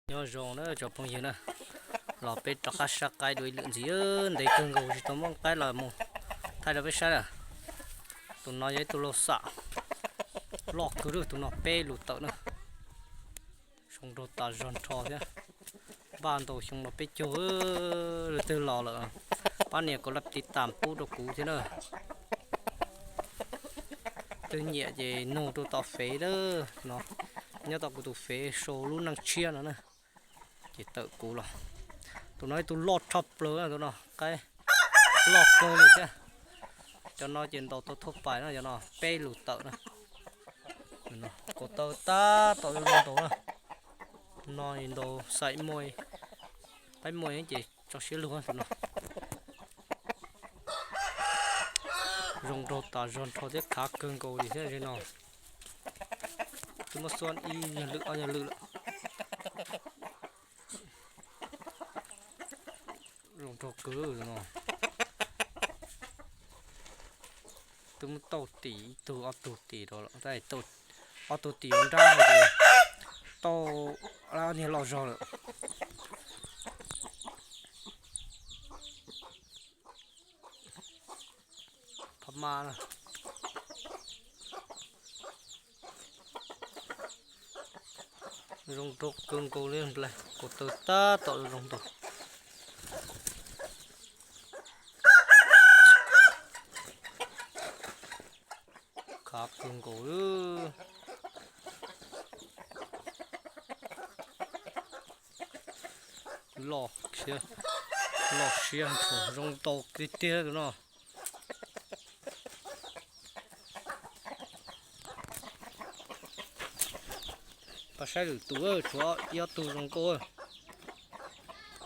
Nyob zoo na cov phooj ywg na, los peb rov qab saib qaib dua ib lwm ntxiv. Ntev kawg nkaus tsis tau muab qaib los mus thaij rau peb saib na. Tus no yog ib tug lauj xam loj kawg, tus no peb lus tawm na. Zoo nraug tas zog nrho thiab. Npaj ntau xyoo no peb caug, leej twg los lawm pab nias kom laj tiv tam pub rau kuv thiab na. Twg nyiam ces nug rau tom fev lawm no, nyob tom kuv tus fev sau lub neej tshiab no na, ces tawm kuv los. Tus no ib tug loj tshaj plaws, tus no qaib loj kawg li thiab. Cov no ces ntaus tau thauj pais no, cov no peb lus tawm na. Kaus taw tab tom zoo ntaus na. No ntaus xaim muaj, qaib muaj ces tso siab lug tus no. Zoo nraug tas zog nrho thiab khav kawg nkaus li thiab no. Twb muab xuab ib nyuag lwm ob nyuag lwm lawm. Zoo nraug kawg no. Twb muab tauj tim ib tug ob tug tim rau lawm, ob tug tim ua nrab ces tauj ob niag loj zog lawm. Phab mab na. Zoo nraug kawg nkaus li nplai, kaus taw tab tom zoo nraug. Khav kawg nkaus. Loj siab, loj siab, zoo ntaus tiag tiag tus no. Pab saib lwm tus, tshuav ib ob tug zoo nkauj.